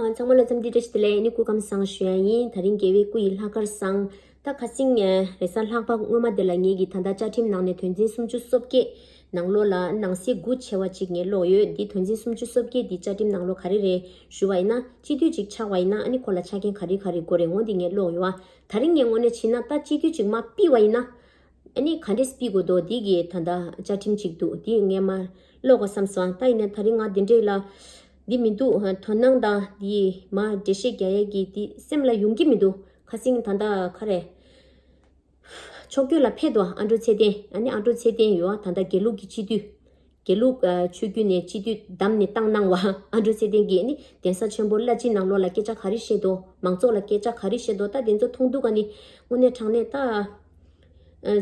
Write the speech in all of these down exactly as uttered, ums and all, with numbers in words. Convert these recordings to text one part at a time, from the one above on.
ཨ། ཚང་མ་ལ་འཚམས་འདྲི་བཀྲ་ཤིས་བདེ་ལེགས། ཨ་ནི་སྐུ་ཁམས་བཟང་ཞུ་ཡ་ཡིན། ད་རིང་རྒྱལ་བའི་སྐུ་ཡི་ལྷག་དཀར་བཟང་། ད་ཁ་སང་རེས་གཟའ་ལྷག་པ་སྔོན་མ་དེ་ལ་ངེད་ཀྱིས་ད་ལྟ་བཅའ་ཁྲིམས་ནང་ནས་དོན་ཚན་སུམ་ཅུ་སོ་བརྒྱད་ནང་ལོགས་ལ་ནང་གསེས་དགུ་ཆེ་བ་གཅིག་ངས་ཀློག་ཡོད། འདི་དོན་ཚན་སུམ་ཅུ་སོ་བརྒྱད་འདི་བཅའ་ཁྲིམས་ནང་ལོགས་ག་རེ་རེད་ཞུ་བ་ཡིན་ན། སྤྱི་འཐུས་གཅིག་ཆགས་པ་ཡིན་ན་ཨ་ནི་ཁོ་ལ་ཆ་རྐྱེན་ག་རེ་ག་རེ་དགོས་རེད་འོ་འདི་ངས་ཀློག་ཡོད་བ། ད་རིང་ངས་དངོས་གནས་བྱས་ན་ད་སྤྱི་འཐུས་གཅིག་མར་ཕུད་པ་ཡིན་ན། ཨ་ནི་ག་འདྲས་ཕུད་དགོས་འདུག་འདི་གི་ད་ལྟ་བཅའ་ཁྲིམས་གཅིག་འདུག་འདི་ངས་མར་ཀློག་གོ་བསམ་སོང་། ད་ཡིན་ནའི་ད་རིང་ང་འདི་འདྲས་ལ་འདི་མི་འདུག་དོ་སྣང་དང་འདི་མར་འགྲེལ་བཤད་རྒྱག་ཡས་ཀྱི་འདི་སེམས་ལ་ཡོང་གི་མི་འདུག་ཁ་སང་ད་ལྟ་ག་རེ་ཕྱོགས་སྐྱོད་ལ་ཕེབས་འདུག་ཨ་འབྲུག་ཚེ་བརྟན། ཨ་ནི་ཨ་འབྲུག་ཚེ་བརྟན་ཡོད་ད་ལྟ་དགེ་ལུགས་ཀྱི་སྤྱི་འཐུས། དགེ་ལུགས་ཨ་ཆོས་བརྒྱུད་ནས་སྤྱི་འཐུས་བདམས་ནས་བཏང་གནང་བ་ཨ་འབྲུག་ཚེ་བརྟན་གྱིས་ནི་གདན་ས་ཆེན་པོ་བླ་སྤྱི་ནང་ལོགས་ལ་སྐད་ཆ་ག་རེ་བཤད་འདུག་མང་ཚོགས་ལ་སྐད་ཆ་ག་རེ་བཤད་འདུག་ད་དེ་ཚོ་མཐོང་དུས་ཀ་ནི་དངོས་གནས་དྲང་གནས་ད་ཨ་ཨ་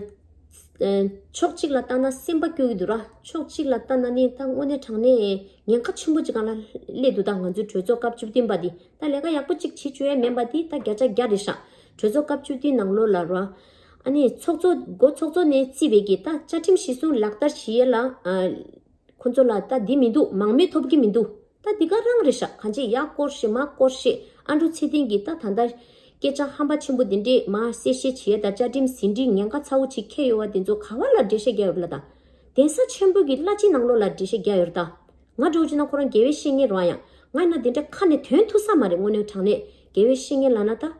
ཕྱོགས་གཅིག་ལ་ལྟ་ན་སེམས་པ་སྐྱོ་གི་འདུག་ར། ཕྱོགས་གཅིག་ལ་ལྟ་ན་ནི་ད་དངོས་གནས་དྲང་གནས་ཉེན་ཁ་ཆེན་པོ་ཅིག་སྒང་ལ་སླེབས་འདུག་ད་ང་ཚོའི་གྲོས་ཚོགས་སྐབས་བཅུ་བདུན་པ་འདི་ད་ལས་ཀ་ཡག་པོ་ཅིག་བྱེད་བཅུག་ཡས་མིན་པ་འདི་ད་བརྒྱ་ཆ་བརྒྱ་རེད་ཤག་གྲོས་ཚོགས་སྐབས་བཅུ་བདུན་ནང་ལོགས་ལ་ར། ཨ་ནི་ཚོགས་གཙོ་འགོ་ཚོགས་གཙོ་ནས་བརྩིས་པའི་གི་ད་བཅའ་ཁྲིམས་གཞི་བཟུང་ལག་བསྟར་བྱེད་ཡས་ལ་ཨ་ཁོ་ཚོ་ལ་ད་འདི་མི་འདུག་མང་མོས་ཐོབ་ཀྱི་མི་འདུག་ད་འདི་ག་རང་རེད་ཤག་གང་ཅི་ཡ་སྐོར་ཞིག་མ་སྐོར་ཞིག་ཨ་འབྲུག་ཚེ་བརྟན་གྱིས་ད་ད་ལྟ་སྐད་ཆ་ཧམ་པ་ཆེན་པོ་འདི་འདྲས་མ་གསལ་བཤད་བྱེད་ཡས་ད་བཅའ་ཁྲིམས་ཟིན་བྲིས་ཉེན་ཁ་ཚ་བོ་ཅིག་འཁྱེར་ཡོད་བ་དེ་ཚོ་ག་བ་ལ་འགྲེལ་བཤད་རྒྱག་ཡོད་རེད་ལ། ད་གདན་ས་ཆེན་པོ་གི་བླ་སྤྱི་ནང་ལོགས་ལ་འགྲེལ་བཤད་རྒྱག་ཡོད་རེད་ད། ང་འདྲ་བོ་བྱས་ན་ཁོ་རང་དགེ་བའི་བཤེས་གཉེན་རེད་བ། ཡང་ང་ཡིན་ན་དེ་འདྲ་ཁ་ནས་ཐོན་ཐུབ་ས་མ་རེད། དངོས་གནས་དྲང་གནས་དགེ་བའི་བཤེས་གཉེན་ལབ་ན་ད།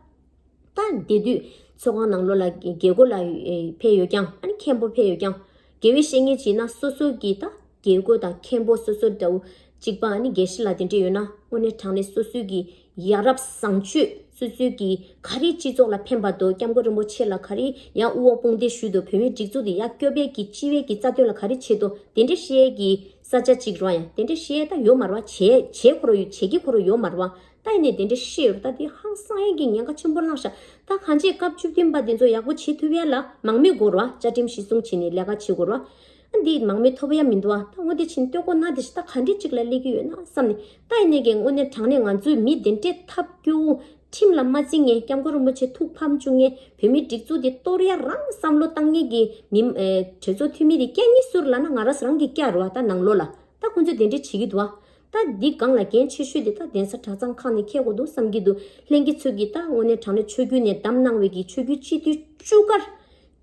ད་དེ་དུས་ཚོགས་ཁང་ནང་ལོགས་ལ་རྒྱལ་སྒོ་ལ་ཨེ་ཕེབས་ཡོད་ཀྱང་ཨ་ནི་མཁན་པོ་ཕེབས་ཡོད་ཀྱང་། དགེ་བའི་བཤེས་གཉེན་བྱས་ན་སོ་སོ་གི་ད་རྒྱལ་སྒོ་དང་མཁན་པོ་སོ་སོ་འདྲ་བོ་གཅིག་པ་ཨ་ནི་དགེ་བཤེས་ལགས་དེ་འདྲ་ཡོད་ན་དངོས་གནས་དྲང་གནས་སོ་སོའི་གི་ཡ་རབས་བཟང་སྤྱོད་སོ་སོའི་གི་ག་རེ་སྤྱི་ཚོགས་ལ་ཕན་པ་འདུག་སྐྱབས་མགོན་རིན་པོ་ཆེ་ལ་ག་རེ་ཡ་དབུ་འོག་དཔུང་འདེགས་ཞུས་འདུག་བོད་མིའི་སྒྲིག་འཛུགས་དེ་ཡ་སྐྱོབ་པའི་གི་སྤྱི་བའི་གི་རྩ་དོན་ལ་ག་རེ་བྱས་འདུག་དེ་འདྲ་བཤད་ཀྱི་ས་ཆ་གཅིག་རེད་བ། ཡང་དེ་འདྲ་བཤད་ད་ཡོད་མ་རེད་བ། བྱས་བྱས་ཁོ་རང་ཡོད། བྱེད་ཀྱི་ཁོ་རང་ཡོད་མ་རེད་བ། ད་ཡིན་ནའི་དེ་འདྲ་བཤད་ཡོད་རེད། ད་དེ་ཧང་སང་ཡས་ཀྱི་ཉེན་ཁ་ཆེན་པོ་བསླངས་ཤག་ད་གང་ཅི་སྐབས་བཅུ་བདུན་པ་དེ་ཚོ་ཡག་པོ་བྱེད་ཐུབ་ཡ་ལ་མང་མོས་དགོས་རེད་བ། བཅའ་ཁྲིམས་གཞི་བཟུང་བྱས་ནས་ལས་ཀ་བྱེད་དགོས་རེད་བ། ཨ་འདི་མང་མོས་ཐོབ་ཡ་མི་འདུག་བ། ད་འོ་དེ་ཕྱིན་ལྟོས་གོ་ན་དེ་ཞིག་ད་ག་འདྲས་ཅིག་ལ་སླེབས་ཀྱི་ཡོད་ན་བསམ་ནས། ད་ཡིན་ནའི་གི་དངོས་གནས་དྲང་གནས་ང་ཚོའི་མི་དེ་འདྲས་ཐབས་སྐྱོ་བོ་ཁྲིམས་ལ་མ་བརྩི་མཁན། སྐྱབས་མགོན་རིན་པོ་ཆེ་ཐུགས་ཕམ་བཅུག་མཁན། བོད་མིའི་སྒྲིག་འཛུགས་དེ་གཏོར་ཡ་རང་བསམ་བློ་བཏང་མཁན་གྱི་མི་ཨེ་གྲོས་ཚོགས་འཐུས་མི་དེ་སྐྱ་གཉིས་ཟུར་ལ་ན་ང་རང་རང་གི་སྐྱ་རེད་བ། ད་ནང་ལོགས་ལ་ད་ཁོང་ཚོས་དེ་འདྲས་བྱེད་ཀྱི་འདུག་བ། ད་འདི་སྒང་ལ་འགན་ཆེ་ཤོས་དེ་ད་གདན་ས་གྲྭ་ཚང་ཁག་ནས་འཁྱེར་དགོས་འདུག་བསམ་གྱི་འདུག་ལྷན་རྒྱས་ཚོས་ཀྱིས་ད་དངོས་གནས་དྲང་གནས་ཆོས་བརྒྱུད་ནས་བདམས་གནང་བའི་གི་ཆོས་བརྒྱུད་སྤྱི་འཐུས་བཅུ་ཀར་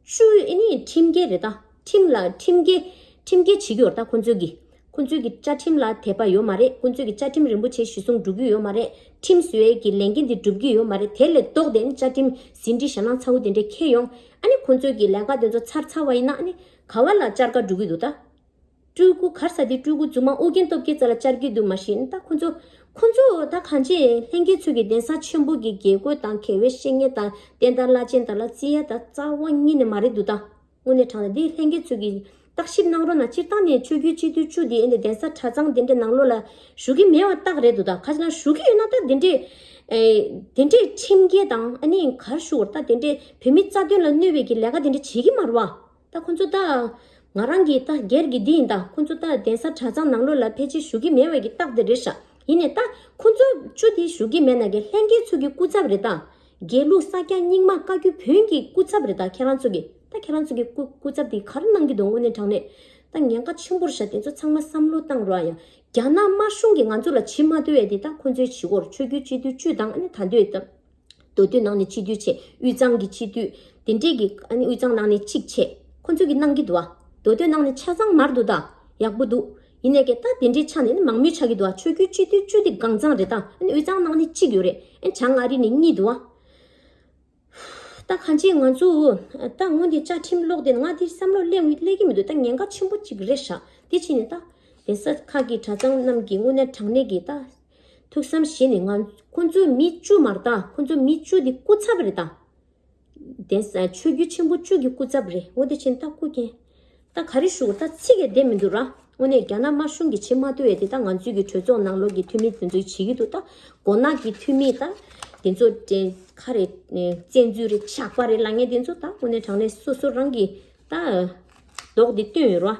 བཅུ་ཨེ་ནི་ཁྲིམས་འགལ་རེད་ད། ཁྲིམས་ལ་ཁྲིམས་འགལ་ཁྲིམས་འགལ་བྱེད་ཀྱི་ཡོད་རེད་ད་ཁོང་ཚོས་ཀྱིས། ཁོང་ཚོས་ཀྱིས་བཅའ་ཁྲིམས་ལ་དད་པ་ཡོད་མ་རེད། ཁོང་ཚོས་ཀྱིས་བཅའ་ཁྲིམས་རིན་པོ་ཆེ་གཞི་བཟུང་འགྲོ་གི་ཡོད་མ་རེད། ཁྲིམས་བཟོ་ཡས་ཀྱི་ལས་འགན་དེ་འགྲུབ་ཀྱི་ཡོད་མ་རེད། དེ་ལས་ལྡོག་སྟེ་ནི་བཅའ་ཁྲིམས་ཟིན་བྲིས་ཞེད་སྣང་ཚ་བོ་དེ་འདྲས་འཁྱེར་ཡོང་། ཨ་ནི་ཁོང་ཚོས་ཀྱིས་ལས་ཀ་དེ་ཚོ་ཚར་ཚར་བ་ཡིན་ན་ཨ་ནི་ག་བ་ལ་བཅར་ག་འགྲོ་གི་འདུག་ད། སྤྲུལ་སྐུ་གར་ས་དེ་སྤྲུལ་སྐུ་རྫུན་མ་ཨོ་རྒྱན་སྟོབས་རྒྱལ་རྩ་ལ་བཅར་གྱི་འདུག་མ་གཞི་ད་ཁོ་ཚོ། ཁོ་ཚོ་ད་གང་ཅི་ལྷན་རྒྱས་ཚོས་ཀྱི་གདན་ས་ཆེན་པོ་གི་དགེ་བསྐོས་དང་དགེ་བའི་བཤེས་གཉེན་དང་བསྟན་དར་བླ་ཆེན་དག་ལ་བརྩི་ཡ་ད་རྩ་བ་ཉིད་ནས་མ་རེད་འདུག་ད། དངོས་གནས་དྲང་གནས་འདི་ལྷན་རྒྱས་ཚོས་ཀྱི་བརྟག་ཞིབ་གནང་རོགས་གནང་། སྤྱིར་བཏང་ནས་ཆོས་བརྒྱུད་སྤྱི་འཐུས་བཅུ་འདི་ཨེ་འདི་གདན་ས་གྲྭ་ཚང་དེ་འདྲའི་ནང་ལོགས་ལ་ཞུགས་ཀྱི་མེད་པ་རྟགས་རེད་འདུག་ད། ཁ་ཅིག་ན་ཞུགས་ཀྱི་ཡོད་ན་ད་དེ་འདྲའི་ཨེ་དེ་འདྲའི་ཁྲིམས་འགལ་དང་ཨ་ནི་གར་ཞུ་བར་ད་དེ་འདྲའི་བོད་མི་རྩ་དོན་ལ་གནོད་པའི་གི་ལས་ཀ་དེ་འདྲ་བྱེད་ཀྱི་མ་རེད་བ། ད་ཁོ་ཚོ་ད་ང་རང་གི་ད་སྒེར་གྱི་འདི་ཡིན། ད་ཁོ་ཚོ་ད་གདན་ས་གྲྭ་ཚང་ནང་ལོགས་ལ་ཕལ་ཆེར་ཞུགས་ཀྱི་མེད་པའི་གི་རྟགས་དེ་རེད་ཤག་ཡིན་ནའི་ད་ཁོ་ཚོ་བཅུ་དེ་ཞུགས་ཀྱི་མེད་ན་གི་ལྷན་རྒྱས་ཚོ་གི་སྐུ་ཚབ་རེད་ད། དགེ་ལུགས་ས་སྐྱ་རྙིང་མ་བཀའ་བརྒྱུད་བོན་གྱི་སྐུ་ཚབ་རེད་ད། ཁྱེད་རང་ཚོ་གི་ད་ཁྱེད་རང་ཚོ་གི་སྐུ་སྐུ་ཚབ་དེ་ག་རེ་གནང་གི་འདུག་དངོས་གནས་དྲང་གནས་ད་ཉེན་ཁ་ཆེན་པོ་རེད་ཤག་དེ་ཚོ་ཚང་མ་བསམ་བློ་བཏང་རོགས་ཡ། རྒྱ་ནག་དམར་གཞུང་གིས་ང་ཚོ་ལ་བྱེད་མ་ཐུབ་ཡ་དེ་ད་ཁོ་ཚོའི་བྱེད་སྒོར་ཆོས་བརྒྱུད་སྤྱི་འཐུས་བཅུ་དང་ཨ་ནི་ད་འདོད་ད། མདོ་སྟོད་ནང་ནས་སྤྱི་འཐུས་བྱས། དབུས་གཙང་གི་སྤྱི་འཐུས་དེ་འདྲས་ཀྱི་ཨ་ནི་དབུས་གཙང་ནང་ནས་གཅིག་བྱས། ཁོ་ཚོས་ཀྱི་གནང་གི་འདུག་བ། མདོ་སྟོད་ནང་ནས་ཆ་ཚང་མར་འདུག་ད། ཡག་པོ་འདུག་ཡིན་ནའི་ཀྱེ་ད་དེ་འདྲའི་ཆ་ནས་ནི་མང་མོས་ཆགས་ཀྱི་འདུག་བ། ཆོས་བརྒྱུད་སྤྱི་འཐུས་བཅུ་དེ་གང་ཚང་རེད་ད། ཨ་ནི་དབུས་གཙང་ནང་ནས་གཅིག་ཡོད་རེད། ཨ་ནི་བྱང་ཨ་རི་ནས་གཉིས་འདུག་བ། ད་གང་ཅི་ང་ཚོ་ད་སྔོན་དེ་བཅའ་ཁྲིམས་ཀློག་དེ་ང་དེ་བསམ་བློ་སླེབས་སླེབས་ཀྱི་མི་འདུག་ད་ཉེན་ཁ་ཆེན་པོ་གཅིག་རེད་ཤག་དེ་ཕྱིན་ནས་ད་གདན་ས་ཁག་གི་གྲྭ་ཚང་རྣམས་ཀྱིས་དངོས་གནས་དྲང་གནས་ཀྱི་ད་ཐུགས་བསམ་བཞེས་ནས་ང་ཁོ་ཚོའི་མི་བཅུ་མ་རེད་ད། ཁོ་ཚོའི་མི་བཅུ་དེ་སྐུ་ཚབ་རེད་ད། གདན་ས་ཆོས་བརྒྱུད་ཆེན་པོ་བཅུ་གི་སྐུ་ཚབ་རེད། འོ་དེ་ཕྱིན་ད་སྐུ་མཁྱེན། ད་ག་རེ་ཞུ་དགོས་ད་ཚིག་གིས་བསྡད་མི་འདུག་ར། དངོས་གནས་རྒྱ་ནག་དམར་གཞུང་གིས་བྱེད་མ་ཐུབ་ཡས་དེ་ད་ང་ཚོའི་གི་གྲོས་ཚོགས་ནང་ལོགས་ཀྱི་འཐུས་མི་དེ་ཚོས་བྱེད་ཀྱི་འདུག་ད་མགོ་ནག་གི་འཐུས་མི་ད་དེ་ཚོ་དེ་ག་རེ་བཙན་འཛུལ་རེད་ཇག་པ་རེད་ལབ་མཁན་དེ་ཚོ་ད་དངོས་གནས་དྲང་གནས་སོ་སོ་རང་གི་ད་མདོག་དེ་སྟོན་ཡོད་ར།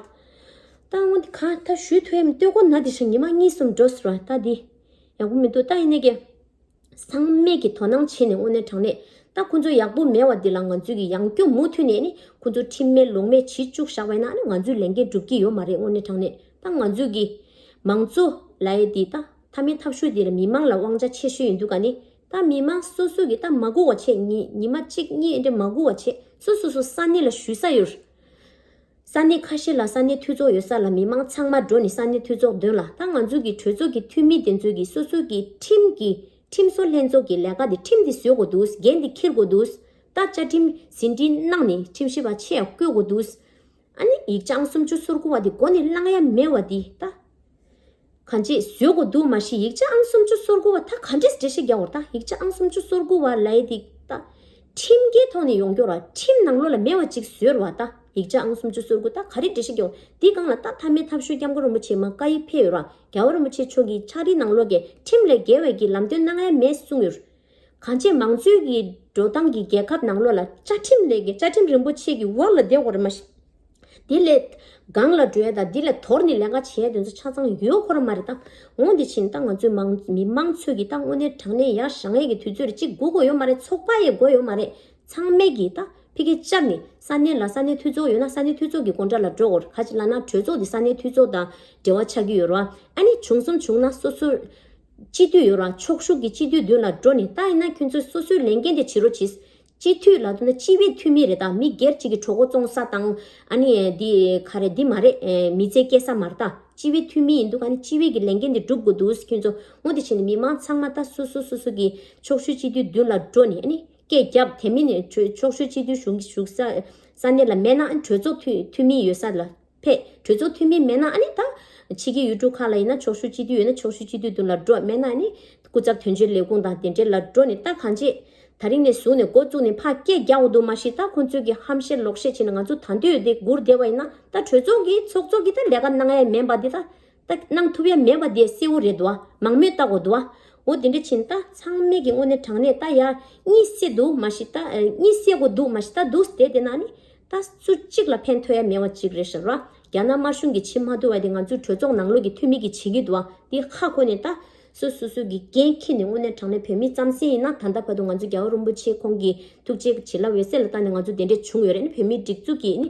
ད་དངོས་དེ་ག་ད་ཞུ་ཐུབ་ཡས་མི་ལྟོས་གོ་ན་དེ་ཞིག་ཉི་མ་གཉིས་གསུམ་འགྲོ་སོང་ར། ད་དེ་ཡག་པོ་མི་འདུག་ད་ཡིན་ནའི་གི། ཚང་མས་ཀྱིས་དོ་སྣང་བྱས་ནས་དངོས་གནས་དྲང་གནས་ད་ཁོ་ཚོ་ཡག་པོ་མེད་པ་འདི་ལ་ང་ཚོས་ཀྱིས་ཡང་སྐྱོ་མུ་མཐུད་ནས་ནི་ཁོ་ཚོ་ཁྲིམས་མེད་ལུགས་མེད་བྱེད་བཅུག་བཞག་པ་ཡིན་ན་ནི་ང་ཚོའི་ལས་འགན་འགྲུབ་ཀྱི་ཡོད་མ་རེད། དངོས་གནས་དྲང་གནས་ད་ང་ཚོས་ཀྱིས་མང་གཙོ་ལབ་ཡས་འདི་ད་ མཐའ་མའི་ཐབས་ཤུགས་འདི་ལ་མི་མང་ལ་དབང་ཆ་ཆེ་ཤོས་ཡིན་དུས་ག་ནི། ད་མི་མང་སོ་སོ་གི་ད་མ་སྒུག་པ་བྱས། ཉི་ཉི་མ་གཅིག་གཉིས་འདྲ་མ་སྒུག་པ་བྱས། སོ་སོ་སོ་ས་གནས་ལ་ཞུ་ས་ཡོད། ས་གནས་ཁ་ཤས་ལ་ས་གནས་འཐུས་ཚོགས་ཡོད་ས་ལ་མི་མང་ཚང་མ་འགྲོ་ནས་ས་གནས་འཐུས་ཚོགས་མདུན་ལ། ད་ང་ཚོ་གི་གྲོས་ཚོགས་ཀྱི་འཐུས་མི་དེ་ཚོ་གིས་སོ་སོ་གི་ཁྲིམས་ཀྱི་ཁྲིམས་བཟོ་ལྷན་ཚོགས་ཀྱི་ལས་ཀ་དེ། ཁྲིམས་དེ་བཟོ་དགོས་འདུག་འགན་དེ་འཁྱེར་དགོས་འདུག་ད་བཅའ་ཁྲིམས་ཟིན་བྲིས་གནང་ནས་ཁྲིམས་ཞིབ་པ་ཆེད་བསྐོ་དགོས་འདུག་ཨ་ནི་ཡིག་ཆ་ཨང་སུམ་ཅུ་སོ་དགུ་པ་དེ་མགོ་ནས་བླང་ཡ་མེད་པ་དེ་ད། གང་ཅི་བཟོ་དགོས་འདུག་མ་གཞི་ཡིག་ཆ་ཨང་སུམ་ཅུ་སོ་དགུ་པ་ད་ག་འདྲས་འགྲེལ་བཤད་རྒྱག་དགོས་རེད། ད་ཡིག་ཆ་ཨང་སུམ་ཅུ་སོ་དགུ་པ་ལབ་ཡ་དེ་ད་ཁྲིམས་ཀྱི་ཐོག་ནས་ཡོང་རྒྱུ་རེད་བ། ཁྲིམས་ནང་ལོགས་ལ་མེད་པ་ཅིག་བཟོས་རེད་བ། ད་ཡིག་ཆ་ཨང་སུམ་ཅུ་སོ་དགུ་ད་ག་རེ་འགྲེལ་བཤད་རྒྱག་དགོས། འདི་སྒང་ལ་ད་མཐའ་མའི་ཐབས་ཤོར་སྐྱབས་མགོན་རིན་པོ་ཆེ་མར་བཀའ་ཡིག་ཕེབས་ཡོད་རེད་བ། རྒྱལ་བ་རིན་པོ་ཆེ་མཆོག་གིས་ཕྱག་བྲིས་ནང་ལོགས་ཀྱི་ཁྲིམས་ལས་འགལ་བའི་གི་ལམ་སྟོན་གནང་ཡ་མེད་གསུངས་ཡོད། གང་ཅི་མང་གཙོའི་གི་འགྲོ་སྟངས་ཀྱི་རྒྱལ་ཁབ་ནང་ལོགས་ལ་བཅའ་ཁྲིམས་ལས་ཀྱི་བཅའ་ཁྲིམས་རིན་པོ་ཆེ་གི་འོག་ལ་བསྡད་དགོས་རེད་མ་གཞི། དེ་ལས་སྒང་ལ་འགྲོ་ཡ་དང་དེ་ལས་དོར་ནས་ལས་ཀ་བྱེད་ཡ་དེ་ཚོ་ཆ་ཚང་ཡོད་ཁོ་ར་མ་རེད་ད། འོ་དེ་ཕྱིན་ད་ང་ཚོའི་མང་མི་མང་ཚོས་ཀྱི་ད་དངོས་གནས་དྲང་གནས་ཡར་བཞེངས་ཡས་ཀྱི་དུས་ཚོད་རེད། གཅིག་སྒུག་དགོས་ཡོད་མ་རེད། ཚོགས་པ་ཡས་དགོས་ཡོད་མ་རེད། ཚང་མས་ཀྱི་ད་ཕ་གི་བཅར་ནས་ས་གནས་ལ་ས་གནས་འཐུས་ཚོགས་ཡོད་ན་ས་གནས་འཐུས་ཚོགས་ཀྱི་སྒོ་འགྲམ་ལ་འགྲོ་དགོས། ག་ཅི་ལབ་ན་གྲོས་ཚོགས་དེ་ས་གནས་འཐུས་ཚོགས་དང་འབྲེལ་བ་ཆགས་ཀྱི་ཡོད་རེད་བ། ཨ་ནི་བྱུང་སོང་བྱུང་ན་སོ་སོ་སྤྱི་འཐུས་ཡོད་ར། ཕྱོགས་བཞུགས་ཀྱི་སྤྱི་འཐུས་མདུན་ལ་འགྲོ་ནས་ད་ཡིན་ན་ཁྱོད་ཚོས་སོ་སོའི་ལས་འགན་དེ་བྱེད་རོགས་གྱིས། སྤྱི་འཐུས་ལབ་དུས་ན་སྤྱི་པའི་འཐུས་མི་རེད་ད། མི་སྒེར་གཅིག་གི་གྲོད་ཁོག་བཙོང་ས་དང་ཨ་ནི་འདི་ག་རེ་འདི་མ་རེད། མི་ཚེ་སྐྱེལ་ས་མ་རེད་ད། སྤྱི་པའི་འཐུས་མི་ཡིན་དུས་ཨ་ནི་སྤྱི་པའི་གི་ལས་འགན་དེ་སྒྲུབ་དགོས་འདུག་ཁྱོད་ཚོ་འོ་དེ་བྱས་ནས་མི་མང་ཚང་མ་ད་སོ་སོ་སོ་སོ་གི་ཕྱོགས་བཞུགས་སྤྱི་འཐུས་མདུན་ལ་འགྲོ་ནས་ཨ་ནི་སྐད་རྒྱབ། དེ་མིན་ནས་ཕྱོགས་བཞུགས་སྤྱི་འཐུས་བཞུགས་བཞུགས་ས་ས་གནས་ལ་མེད་ན་ཨ་ནི་གྲོས་ཚོགས་འཐུས་འཐུས་མི་ཡོད་ས་ལ། ཕེབས། གྲོས་ཚོགས་འཐུས་མི་མེད་ན་ཨ་ནི་ད་ཕྱི་རྒྱལ་ཡུལ་གྲུ་ཁག་ལ་ཡིན་ན་ཕྱོགས་བཞུགས་སྤྱི་འཐུས་ཡོད་ན་ཕྱོགས་བཞུགས་སྤྱི་འཐུས་མདུན་ལ་འགྲོ། མེད་ན་ཨ་ནི་སྐུ་ཚབ་དོན་གཅོད་ལས་ཁུངས་དང་དེ་འདྲ་ལ་འགྲོ་ནས་ད་གང་ཅི་ད་རིང་ནས་བཟུང་ནས་འགོ་བཙུགས་ནས་ཕར་སྐད་རྒྱག་དགོས་འདུག་མ་གཞི་ད་ཁོང་ཚོས་ཀྱི་ཧམ་བཤད་ལོག་བཤད་བྱས་ནས་ང་ཚོ་ད་འདོད་དེ་སྒུར་བསྡད་པ་ཡིན་ན་ད་གྲོས་ཚོགས་ཀྱི་ཚོགས་གཙོ་གིས་ད་ལས་ཀ་གནང་ཡ་མེད་པ་འདི་ད་ད་གནང་ཐུབ་ཡ་མེད་པ་འདི་གསལ་བོ་རེད་འདུག་བ། མང་མོས་བལྟ་དགོས་འདུག་བ། འོ་དེ་འདྲ་ཕྱིན་ད་ཚང་མས་ཀྱི་དངོས་གནས་དྲང་གནས་ད་ཡ་གཉིད་སད་འདུག་མ་གཞི་ད་གཉིད་སད་དགོས་འདུག་མ་གཞི་ད་འདུག་བསྡད་དེ་ན་ནི། ད་སུ་གཅིག་ལ་ཕན་ཐོགས་ཡ་མེད་པ་གཅིག་རེད་ཤག་ར། རྒྱ་ནག་དམར་གཞུང་གིས་བྱེད་མ་ཐུབ་པ་དེ་ང་ཚོའི་གྲོས་ཚོགས་ནང་ལོགས་ཀྱི་འཐུས་མི་གིས་བྱེད་ཀྱི་འདུག་ཨ། དེ་ཧ་གོ་ནས་ད་སོ་སོ་སོ་གི་འགན་འཁྱེར་ནས་དངོས་གནས་དྲང་གནས་བོད་མི་རྩམ་ཟན་ཡིན་ན་ད་ལྟ་བར་དུ་ང་ཚོ་རྒྱལ་བ་རིན་པོ་ཆེ་ཁོང་གི་ཐུགས་རྗེ་བྱིན་རླབས་འོད་ཟེར་ལ་བརྟེན་ནས་ང་ཚོ་དེ་འདྲས་བྱུང་ཡོད་རེད། ནི་བོད་མིའི་སྒྲིག་འཛུགས་ཀྱི་ནི་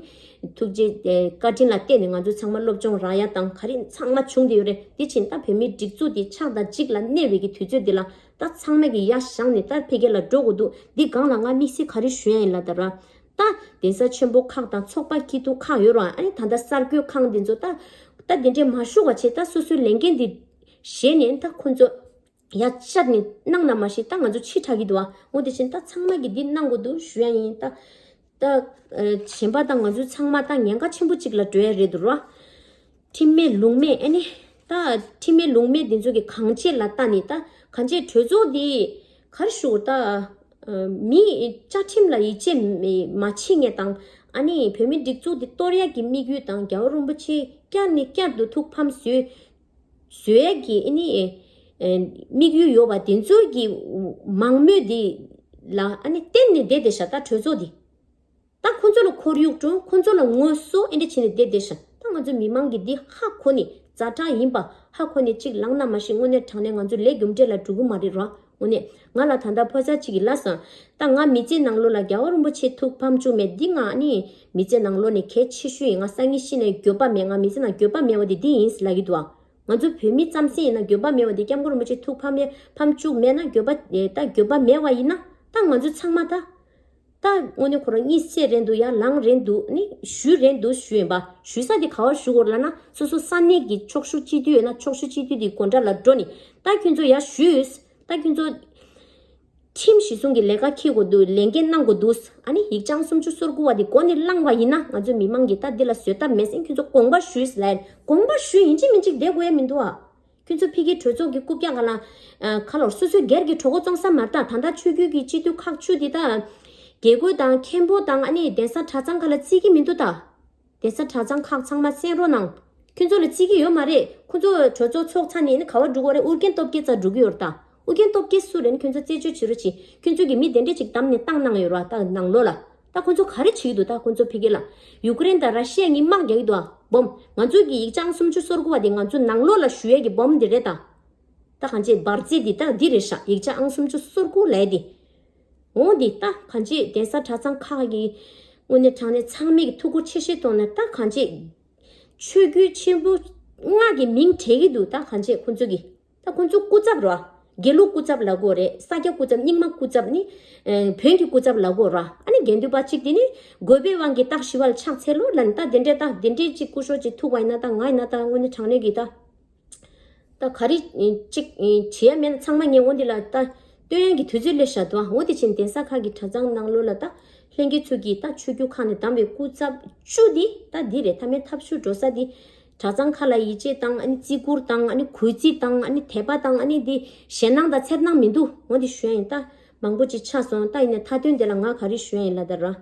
ཐུགས་རྗེ་བཀའ་དྲིན་ལ་བརྟེན་ནས་ང་ཚོ་ཚང་མ་སློབ་སྦྱོང་རག་ཡ་དང་ག་རེ་ཚང་མ་བྱུང་བསྡད་ཡོད་རེད། དེ་ཕྱིན་ད་བོད་མིའི་སྒྲིག་འཛུགས་དེ་ཆགས་སྡང་གཅིག་ལ་གནས་པའི་གི་དུས་ཚོད་འདི་ལ་ད་ཚང་མས་གི་ཡ་བཞེངས་ནས་ད་འཕེལ་རྒྱས་ལ་འགྲོ་དགོས་འདུག་འདི་སྒང་ལ་ང་དམིགས་བསལ་ག་རེ་ཞུ་ཡ་ཡིན་ལབ་ད་ར། ད་གདན་ས་ཆེན་པོ་ཁག་དང་ཚོགས་པ་སྐྱིད་སྡུག་ཁག་ཡོད་ར། ཨ་ནི་ད་ལྟ་གསར་འགོད་ཁང་འདི་ཚོ་ད་ད་འདི་འདྲས་མ་ཞུ་བ་བྱས་ད་སོ་སོའི་ལས་འགན་འདི་བཞེས་ནས་ད་ཁོ་ཚོ་ཡ་བཅར་ནས་གནང་ན་མ་ཤེས་ད་ང་ཚོ་ཕྱི་དྲགས་ཀྱི་འདུག་ཨ། འོ་དེ་བཞིན་ད་ཚང་མ་གིས་འདི་གནང་དགོས་འདུག་ཞུ་ཡ་ཡིན་ད། ད་གཞན་པ་ད་ང་ཚོ་ཚང་མ་ད་ཉེན་ཁ་ཆེན་པོ་གཅིག་ལ་འགྲོ་ཡ་རེད་འདུག་ར། ཁྲིམས་མེད་ལུགས་མེད་ཨ་ནི་ད་ཁྲིམས་མེད་ལུགས་མེད་འདི་ཚོ་གི་གང་བྱེད་ལ་ལྟ་ནས་ད་གང་བྱེད་གྲོས་ཚོགས་འདི་ག་རེ་ཞུ་ད། མི་བཅའ་ཁྲིམས་ལ་ཡིད་ཆེས་མ་བྱེད་མཁན་དང་ཨ་ནི་བོད་མི་སྒྲིག་འཛུགས་འདི་གཏོར་ཡ་གི་དམིགས་ཡུལ་དང་རྒྱལ་བ་རིན་པོ་ཆེ་བསྐྱར་ནས་བསྐྱར་དུ་ཐུགས་ཕམ་བཟོས་བཟོ་ཡ་གི་ཨ་ནི་དམིགས་ཡུལ་ཡོད་པ་འདི་ཚོ་གི་མང་མོས་འདི་ལ་ཨ་ནི་བརྟེན་ནས་བསྡད་བསྡད་ཤག་ད་གྲོས་ཚོགས་འདི། ད་ཁོ་ཚོ་ལ་ཁོར་ཡུག་སྐྲུན། ཁོ་ཚོ་ལ་ངོ་སོ་ཨེ་འདྲ་བྱས་ནས་བསྡད་བསྡད་ཤག་ད་ང་ཚོ་མི་མང་གིས་འདི་ཧ་གོ་ནས་ཛ་དྲག་ཡིན་པ་ཧ་གོ་ནས་གཅིག་ལངས་ན་མ་གཞི་དངོས་གནས་དྲང་གནས་ང་ཚོ་ལས་རྒྱུ་འབྲས་ལ་འགྲོ་གི་མ་རེད་ར། དངོས་གནས་ང་ལ་ད་ལྟ་ཕོ་གསར་གཅིག་གིས་ལབ་སོང་། ད་ང་མི་ཚེ་ནང་ལོགས་ལ་རྒྱལ་བ་རིན་པོ་ཆེ་ཐུགས་ཕམ་བཅུག་མེད། འདི་ང་ནི་མི་ཚེ་ནང་ལོགས་ནས་གལ་ཆེ་ཤོས་ཡིན། ང་སང་ཉིན་ཤི་ནས་འགྱོད་པ་མེད། ང་མི་ཚེ་ནང་འགྱོད་པ་མེད་པ་དེ་འདི་ཡིན་ལབ་ཀྱི་འདུག་ཨ། ང་ཚོ་བོད་མི་རྩམ་ཟན་ཡིན་ན་འགྱོད་པ་མེད་པ་དེ་སྐྱབས་མགོན་རིན་པོ་ཆེ་ཐུགས་ཕམ་མེད་ཕམ་བཅུག་མེད་ན་འགྱོད་པ་ད་འགྱོད་པ་མེད་པ་ཡིན་ན་ད་ང་ཚོ་ཚང་མ་ད། ད་དངོས་གནས་ཁོ་རང་གཉིད་སད་རན་འདུག་ཡར་ལངས་རན་འདུག་ནི་ཞུ་རན་འདུག་ཞུ་ཡིན་པ། ཞུ་ས་དེ་ག་བར་ཞུ་དགོས་ལབ་ན་སོ་སོ་ས་གནས་ཀྱི་ཕྱོགས་བཞུགས་སྤྱི་འཐུས་ཡོད་ན་ཕྱོགས་བཞུགས་སྤྱི་འཐུས་དེའི་སྒོ་འགྲམ་ལ་འགྲོ་ནས་ད་ཁྱོད་ཚོ་ཡར་ཞུས། ད་ཁྱོད་ཚོ་ཁྲིམས་གཞི་བཟུང་གི་ལས་ཀ་འཁྱེར་དགོས་འདུག་ལས་འགན་གནང་དགོས་འདུག་ཨ་ནི་ཡིག་ཆ་ཨང་སུམ་ཅུ་སོ་དགུ་པ་དེ་མགོ་ནས་བླངས་པ་ཡིན་ན་ང་ཚོ་མི་མང་གིས་ད་འདི་ལ་བཟོད་ཐབས་མེད་ཟེར་ཁྱོད་ཚོ་དགོངས་པ་ཞུས་ལབ། དགོངས་པ་ཞུས་ཡིན་གཅིག་མིན་གཅིག་བསྡད་དགོས་ཡ་མི་འདུག་ཨ། ཁྱོད་ཚོ་ཕ་གིའི་གྲོས་ཚོགས་ཀྱི་རྐུབ་བཀྱག་ག་ལ། ཁ་ལོར་སོ་སོའི་སྒེར་གྱི་གྲོད་ཁོག་བཙོང་ས་མ་རེད་ད། ད་ལྟ་ཆོས་བརྒྱུད་ཀྱི་སྤྱི་འཐུས་ཁག་བཅུ་འདི་ད། དགེ་བསྐོས་དང་མཁན་པོ་དང་ཨ་ནི་གདན་ས་གྲྭ་ཚང་ཁག་ལ་བརྩི་གི་མི་འདུག་ད། གདན་ས་གྲྭ་ཚང་ཁག་ཚང་མ་གསན་རོགས་གནང་། ཁྱོད་ཚོ་ལ་བརྩི་གི་ཡོད་མ་རེད། ཁོ་ཚོ་གྲོས་ཚོགས་ཚོགས་ཚར་ནས་ཨ་ནི་ག་བ་འགྲོ་གི་རེད། ཨུ་རྒྱན་སྟོབས་རྒྱལ་རྩར་འགྲོ་གི་ཡོད་རེད་ད། ཨུ་རྒྱན་སྟོབས་རྒྱལ་སུ་རེད། ཁྱོད་ཚོ་རྩད་གཅོད་བྱེད་རོགས་གྱིས། ཁྱོད་ཚོ་གི་མི་དེ་འདྲས་ཅིག་བདམས་ནས་བཏང་གནང་ཡོད་རེད་ད་ནང་ལོགས་ལ། ད་ཁོ་ཚོ་ག་རེ་བྱེད་ཀྱི་འདུག་ད་ཁོ་ཚོ་ཕ་གི་ལ་ཡུ་ཀེ་རེན་དང་ར་ཤི་ཡ་གཉིས་དམག་རྒྱག་གི་འདུག་ཨ། སྦོམ། ང་ཚོ་གི་ཡིག་ཆ་ཨང་སུམ་ཅུ་སོ་དགུ་བ་དེ་ང་ཚོ་ནང་ལོགས་ལ་ཞུ་ཡས་ཀྱི་སྦོམ་འདི་རེད་ད། ད་གང་ཅི་འབར་རྫས་འདི་ད་འདི་རེད་ཤག་ཡིག་ཆ་ཨང་སུམ་ཅུ་སོ་དགུ་ལབ་ཡས་དེ། འོ་འདི་ད་གང་ཅི་གདན་ས་གྲྭ་ཚང་ཁག་གི་དངོས་གནས་དྲང་གནས་ཚང་མས་ཀྱི་ཐུགས་ཁུར་ཆེ་བཞེས་གཏོང་ན་ད་གང་ཅི་ཆོས་བརྒྱུད་ཆེན་པོ་ལྔ་གི་མིང་བྲལ་གྱི་འདུག་ད་གང་ཅི་ཁོ་ཚོ་གི། ད་ཁོང་ཚོ་སྐུ་ཚབ་ར། དགེ་ལུགས་སྐུ་ཚབ་ལབ་དགོས་རེད། ས་སྐྱ་སྐུ་ཚབ། རྙིང་མ་སྐུ་ཚབ་ནི། ཨེ། བོན་གྱི་སྐུ་ཚབ་ལབ་དགོས་ར། ཨ་ནི་དགེ་འདུན་པ་གཅིག་དེ་ནི་དགོས་པའི་དབང་གིས་སྟག་ཞི་བ་ལ་ཕྱག་འཚལ་ལོ་ལབ་ནི། ད་དེ་འདྲས་ད་དེ་འདྲས་གཅིག་སྐུ་ཞབས་གཅིག་ཐུག་པ་ཡིན་ན། ད་ང་ཡིན་ན་ད་དངོས་གནས་དྲང་གནས་ཀྱི་ད། ད་ག་རེ་གཅིག་བྱེད་ཡ་མེད་ན། ཚང་མ་ངས་འོ་འདི་ལ་ད་སྟོན་ཡ་གི་དུས་ཚོད་སླེབས་ཤག་འདུག་འོ་དེ་ཕྱིན་གདན་ས་ཁག་གི་གྲྭ་ཚང་ནང་ལོགས་ལ་ད་ལྷན་རྒྱས་ཚོ་གིས་ད་ཆོས་བརྒྱུད་ཁག་ནས་བདམས་པའི་སྐུ་ཚབ་བཅུ་འདི་ད་འདི་རེད། མཐའ་མའི་ཐབས་ཤུགས་འགྲོ་ས་འདི། གྲྭ་ཚང་ཁག་ལ་ཡིད་ཆེས་དང་། ཨ་ནི་བརྩི་བཀུར་དང་། ཨ་ནི་གུས་བརྩི་དང་། ཨ་ནི་དད་པ་དང་། ཨ་ནི་འདི་ཞེད་སྣང་དང་འཚེར་སྣང་མི་འདུག་འོ་འདི་ཞུ་ཡ་ཡིན། ད་མང་པོ་ཅིག་ཆགས་སོང་། ད་ཡིན་ནའི་མཐའ་དོན་དེ་ལ་ང་ག་རེ་ཞུ་ཡ་ཡིན་ལབ་ད་ར།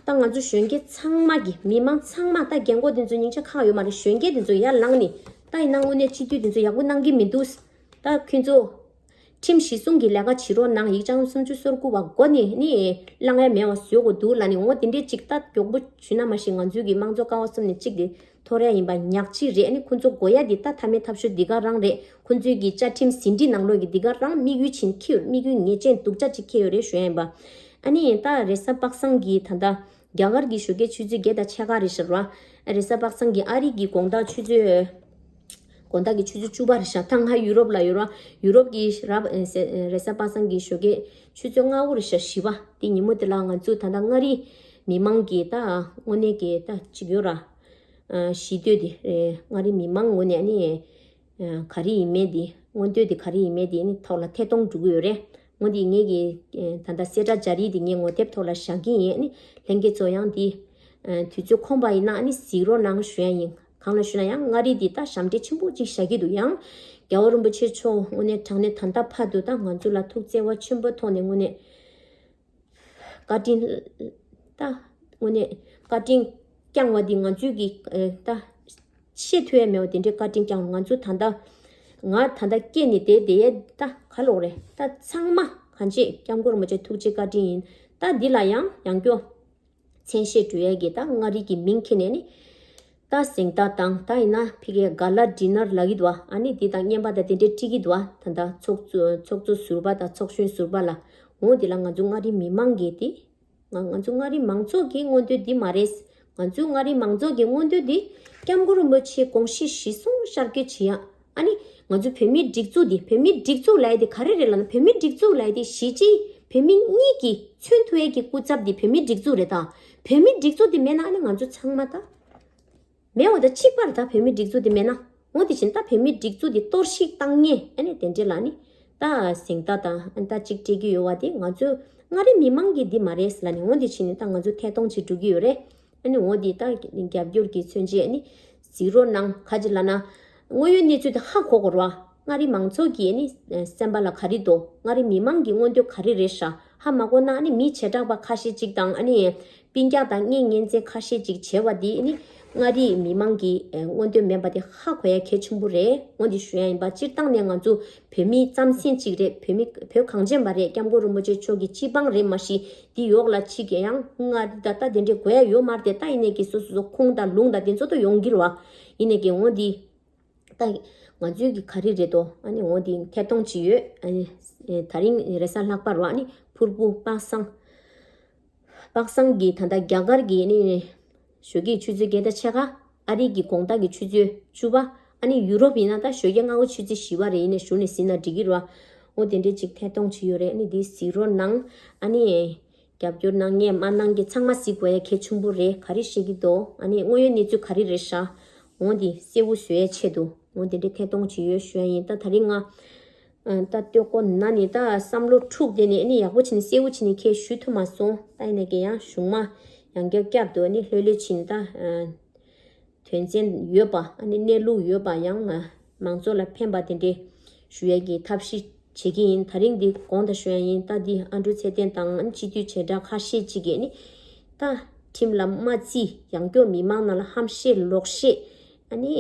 ད་ང་ཚོ་གཞོན་སྐྱེས་ཚང་མ་གི། མི་མང་ཚང་མ། ད་རྒན་གོག་དེ་ཚོ་སྙིང་རྗེ་ཁག་ཡོད་མ་རེད། གཞོན་སྐྱེས་དེ་ཚོ་ཡར་ལངས་ནས། ད་ཡིན་ན་དངོས་གནས་སྤྱི་འཐུས་དེ་ཚོ་ཡག་པོ་གནང་གི་མི་འདུག་ད་ཁྱོད་ཚོ་ཁྲིམས་གཞི་བཟུང་གི་ལས་ཀ་བྱེད་རོགས་གནང་། ཡིག་ཆ་སུམ་ཅུ་སོ་དགུ་པ་མགོ་ནས་ནི་བླང་ཡ་མེད་པ་བཟོ་དགོས་འདུག་ལབ་ནས། འོ་དེ་འདྲས་ཅིག་ད་མགྱོགས་པོ་ཞུས་ན་མ་གཞི་ང་ཚོའི་གི་དམངས་གཙོ་ཀ་བ་གསུམ་ནས་གཅིག་དེ་འཐོར་ཡ་ཡིན་པ་ཉག་གཅིག་རེད། ཨ་ནི་ཁོ་ཚོ་དགོས་ཡ་དེ་ད་མཐའ་མའི་ཐབས་ཤོར་འདི་ག་རང་རེད། ཁོ་ཚོའི་གི་བཅའ་ཁྲིམས་ཟིན་བྲིས་ནང་ལོགས་ཀྱི་འདི་ག་རང་དམིགས་ཡུལ་ཅིག་འཁྱེར། དམིགས་ཡུལ་ངེས་ཅན་སྡུག་ཅག་ཅིག་འཁྱེར་ཡོད་རེད་ཞུ་ཡ་ཡིན་པ། ཨ་ནི་ད་རེས་གཟའ་པ་སངས་ཀྱི་ད་ལྟ་རྒྱ་གར་གྱི་ཞོགས་ཀས་ཆུ་ཚོད་བརྒྱད་དང་ཕྱེད་ཀ་རེད་ཤག་ར། རེས་གཟའ་པ་སངས་ཀྱི་ཨ་རི་གི་དགོང་དག་ཆུ་ཚོད། དགོང་དག་གི་ཆུ་ཚོད་བཅུ་པ་རེད་ཤག་ད་ང་ཡུ་རོབ་ལ་ཡོད་ར། ཡུ་རོབ་ཀྱི་ར། རེས་གཟའ་པ་སངས་ཀྱི་ཞོགས་ཀས་ཆུ་ཚོད་ལྔ་པོ་རེད་ཤག་བཞི་པ། དེ་ཉིན་མོ་དེ་ལ་ང་ཚོ་ད་ལྟ་མངའ་རིས་མི་མང་གི་ད་དངོས་གནས་ཀྱི་ད་ཅིག་ཡོད་ར། ཨ། གཞིས་སྡོད་དེ། ཨེ། མངའ་རིས་མི་མང་ངོས་ནས་ཨ་ནི། ཨ། ག་རེ་ཡིན་མེད་དེ། མངོན་འདོད་དེ་ག་རེ་ཡིན་མེད་དེ་ཨ་ནི་ཐོག་ལ་ཐད་གཏོང་འགྲོ་གི་ཡོད་རེད། འོ་དེ་ངེད་ཀྱི། ཨེ། ད་ལྟ་གསལ་བསྒྲགས་སྦྱར་ཡིག་དེ་ངས་ངོ་དེབ་ཐོག་ལ་བཞག་གི་ཡིན། ཨ་ནི་ལྷན་རྒྱས་ཚོ་ཡང་དེ། ཨ། དུས་ཚོད་ཁོམ་པ་ཡིན་ན་ཨ་ནི་གཟིགས་རོགས་གནང་ཞུ་ཡ་ཡིན། གང་ལ་ཞུ་ན་ཡང་མངའ་རིས་འདི་ད་ཞབས་འདྲེན་ཆེན་པོ་ཅིག་བཞག་གི་འདུག་ཡང་རྒྱལ་བ་རིན་པོ་ཆེ་མཆོག་དངོས་གནས་དྲང་གནས་ད་ལྟ་བར་དུ་ད་ང་ཚོ་ལ་ཐུགས་བརྩེ་བ་ཆེན་པོ་ཐོག་ནས་དངོས་གནས། བཀའ་དྲིན། ད་དངོས་གནས་བཀའ་དྲིན་བསྐྱངས་པ་འདི་ང་ཚོས་ཀྱིས། ཨེ། ད་བཤད་ཐུབ་ཡ་མེད་པ་དེ་འདྲའི་བཀའ་དྲིན་བསྐྱངས། ང་ཚོ་ད་ལྟ། ང་ད་ལྟ་སྐྱེས་ནས་བསྡད་བསྡད་ཡ་ད་ག་ལོག་རེད། ད་ཚང་མ་གང་བྱེད་སྐྱབས་མགོན་རིན་པོ་ཆེ་ཐུགས་རྗེ་བཀའ་དྲིན་ཡིན། ད་འདི་ལ་ཡང་ཡང་སྐྱོ། མཚན་ཤས་སྤྲོད་ཡ་གི་ད་མངའ་རིས་ཀྱི་མིང་འཁྱེར་ནས་ནི། ད་གཟེངས་རྟགས་དང་། ད་ཡིན་ན་ཕ་གིའི་ག་ལ་ཌི་ནར་ལབ་ཀྱི་འདུག་ཨ་ནི་འདི་དང་རྔན་པ་དང་དེ་འདྲས་སྤྲད་ཀྱི་འདུག་ད་ལྟ་ཚོགས་གཙོ་ཚོགས་གཙོ་ཟུར་པ་དང་ཚོགས་གཞོན་ཟུར་པ་ལ། འོ་འདི་ལ་ང་ཚོ་མངའ་རིས་མི་མང་གིས་དེ། ང་ང་ཚོ་མངའ་རིས་མང་ཚོགས་ཀྱི་མངོན་འདོད་འདི་མ་རེད། ང་ཚོའི་མངའ་རིས་མང་ཚོགས་ཀྱི་མངོན་འདོད་འདི་སྐྱབས་མགོན་རིན་པོ་ཆེའི་དགོངས་གཞི་གཞིར་བཟུང་ཤར་བསྐྱོད་བྱེད་ཡ། ཨ་ནི་ང་ཚོ་བོད་མིའི་སྒྲིག་འཛུགས་འདི། བོད་མིའི་སྒྲིག་འཛུགས་ལབ་ཡ་དེ་ག་རེ་རེད་ལབ་ན། བོད་མིའི་སྒྲིག་འཛུགས་ལབ་ཡ་དེ་གཞིས་བྱེས་བོད་མི་གཉིས་ཀྱིས་མཚོན་ཐུབ་ཡ་གི་སྐུ་ཚབ་འདི་བོད་མིའི་སྒྲིག་འཛུགས་རེད། ད་བོད་མིའི་སྒྲིག་འཛུགས་འདི་མེད་ན་ཨ་ནི་ང་ཚོ་ཚང་མ་ད་མེད་པ་དང་གཅིག་པ་རེད། ད་བོད་མིའི་སྒྲིག་འཛུགས་འདི་མེད་ན། འོ་དེ་བཞིན་ད་བོད་མིའི་སྒྲིག་འཛུགས་འདི་གཏོར་བཤིག་བཏང་མཁན་ཨ་ནི་དེ་འདྲས་ལ་ནི། ད་གཟེངས་རྟགས་དང་ཨ་ནི་ད་གཅིག་སྤྲད་ཀྱི་ཡོད་པ་དེ་ང་ཚོ་མངའ་རིས་མི་མང་གིས་འདི་མ་རེད་ལབ་ནས། འོ་དེ་བྱས་ནས་ད་ང་ཚོ་ཐད་གཏོང་བྱེད་འགྲོ་གི་ཡོད་རེད། ཨ་ནི་འོ་འདི་ད་རྒྱབ་སྐྱོར་གྱི་མཚོན་བྱེད་ཨ་ནི་གཟིགས་རོགས་གནང་། ག་ཅི་ལབ་ན། དངོས་ཡོད་གནས་ཚུལ་དེ་ཧ་གོ་དགོས་རེད་བ། མངའ་རིས་མང་ཚོགས་ཀྱི་ཨ་ནི་སེམས་པ་ལ་ག་རེ་འདུག་མངའ་རིས་མི་མང་གི་མངོན་འདོད་ག་རེ་རེད་ཤག་ཧ་མ་གོ་ན་ཨ་ནི་མི་བྱེ་བྲག་པ་ཁ་ཤས་ཅིག་དང་། ཨ་ནི་སྤུན་ཀྱག་དང་གཉེན་ཉེ་ཚན་ཁ་ཤས་ཅིག་བྱེད་པ་འདི་ཨ་ནི་མངའ་རིས་མི་མང་གི་མངོན་འདོད་མེད་པ་དེ་ཧ་གོ་ཡ་གལ་ཆེན་པོ་རེད། འོ་འདི་ཞུ་ཡ་ཡིན་པ། སྤྱིར་བཏང་ནས་ང་ཚོ་བོད་མི་རྩམ་ཟན་གཅིག་རེད། བོད་མི་བོད་གངས་ཅན་པ་རེད། སྐྱབས་མགོན་རིན་པོ་ཆེ་མཆོག་གི་སྤྱི་འབངས་རེད། མ་གཞི་འདི་ཡོག་ལ་ཕྱི་གི་ཡང་མངའ་རིས་ད་ལྟ་དེ་འདྲའི་དགོས་ཡ་ཡོད་མ་རེད་དེ། ད་ཡིན་ནས་ཀྱི་སོ་སོ་སོ་ཁུངས་དང་ལུང་དང་དེ་ཚོ་ད་ཡོང་གི་རེད་བ། ཡིན་ནས་ཀྱི་འོ་འདི་ད་ང་ཚོའི་གི་ག་རེ་རེད་དོ། ཨ་ནི་འོ་འདི་ཐད་གཏོང་བྱེད་ཡོད། ཨ་ནི་ད་རིང་རེས་གཟའ་ལྷག་པ་རེད་བ། ཨ་ནི་ཕུར་བུ་པ་སངས། པ་སངས་ཀྱིས་ད་ལྟ་རྒྱ་གར་གྱི་ནི་ཞོགས་ཀྱི་ཆུ་ཚོད་བརྒྱད་དང་ཕྱེད་ཀ། ཨ་རི་གི་དགོང་དག་གི་ཆུ་ཚོད་བཅུ་པ། ཨ་ནི་ཡུ་རོབ་ཡིན་ན་ད་ཞོགས་ཀྱི་སྔ་པོ་ཆུ་ཚོད་བཞི་པ་རེད། ཡིན་ནའི་གཞུག་ནས་གཟིགས་ན་འགྲིག་གི་རེད་བ། འོ་དེ་འདྲས་ཅིག་ཐད་གཏོང་བྱེད་ཡོད་རེད། ཨ་ནི་འདི་གཟིགས་རོགས་གནང་། ཨ་ནི་རྒྱབ་སྐྱོར་གནང་། ངས་མ་གནང་གི་ཚང་མ་གཟིགས་དགོས་ཡ་གལ་ཆེན་པོ་རེད། ག་རེ་བཤད་ཀྱི་འདུག་ཨ་ནི་དངོས་ཡོད་གནས་ཚུལ་ག་རེ་རེད་ཤག་འོ་འདི་གསལ་པོ་བཟོ་ཡ་ཆེད་དུ་འོ་དེ་འདྲས་ཐད་གཏོང་བྱེད་ཡོད་ཞུ་ཡ་ཡིན། ད་ད་རིང་ང་ཨ། ད་སྟོད་ཀོ་ན་ནི་ད་བསམ་བློ་འཁྲུགས་དེ་ནས་ཨ་ནི་ཡག་པོ་བྱས་ནས་གསལ་པོ་བྱས་ནས་ཁྱེད་ཞུ་ཐུབ་མ་སོང་། ད་ཡིན་ནའི་ཀྱི་ཡང་གཞུག་མ་ཡང་བསྐྱར་བསྐྱར་དུ་ཨ་ནི་ལྷོད་ལྷོད་བྱས་ནས་ད། ཨ། དོན་ཚན་ཡོད་པ། ཨ་ནི་གནས་ལུགས་ཡོད་པ། ཡང་མང་ཚོགས་ལ་ཕན་པ་དེ་འདྲས་ཞུ་ཡ་གི་ཐབས་ཤེས་བྱེད་ཀྱི་ཡིན། ད་རིང་འདི་དགོངས་དག་ཞུ་ཡ་ཡིན། ད་འདི་ཨ་འབྲུག་ཚེ་བརྟན་དང་ཨ་ནི་སྤྱི་འཐུས་བྱེ་བྲག་ཁ་ཤས་ཅིག་གིས་ཨ་ནི་ད་ཁྲིམས་ལ་མ་བརྩི། ཡང་སྐྱོ་མི་མང་ནང་ལ་ཧམ་བཤད་ལོག་བཤད། ཨ་ནི།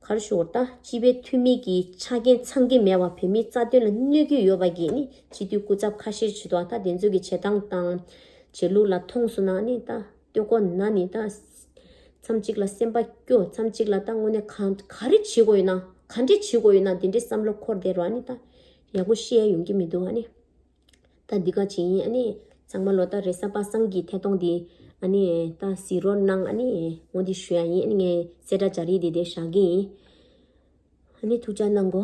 ག་རེ་ཞུ་དགོས་རེད། ད་སྤྱི་པའི་འཐུས་མི་གི་ཆ་རྐྱེན་ཚང་གི་མེད་པ། བོད་མིའི་རྩ་དོན་ལ་གནོད་ཀྱི་ཡོད་པ་གི་ནི་སྤྱི་འཐུས་སྐུ་ཚབ་ཁ་ཤས་བྱེད་དོ། ད་དེ་ཚོ་གི་བྱེད་སྟངས་དང་བྱེད་ལུགས་ལ་མཐོང་སོང་ན་ནི་ད་སྟོད་ཀོ་ན་ནི་ད་མཚམས་གཅིག་ལ་སེམས་པ་སྐྱོ། མཚམས་གཅིག་ལ་ད་དངོས་གནས་གང་ག་རེ་བྱེད་དགོས་ཡོད་ན། ག་འདྲས་བྱེད་དགོས་ཡོད་ན་དེ་འདྲས་བསམ་བློ་འཁོར་བསྡད་རོགས། ཨ་ནི་ད་ཡག་པོ་བཤད་ཡ་ཡོང་གི་མི་འདུག་ཨ་ནི། ད་འདི་ག་ཅིག་ཡིན། ཨ་ནི་ཚང་མ་ལོ་ད་རེས་གཟའ་པ་སངས་ཀྱི་ཐད་གཏོང་འདི་ཨ་ནི་ད་གཟིགས་རོགས་གནང་། ཨ་ནི་འོ་འདི་ཞུ་ཡ་ཡིན། ཨ་ནི་ངས་གསལ་བསྒྲགས་སྦྱར་ཡིག་འདི་དེ་བཞག་གི་ཡིན། ཨ་ནི་ཐུགས་ཅག་གནང་གོ།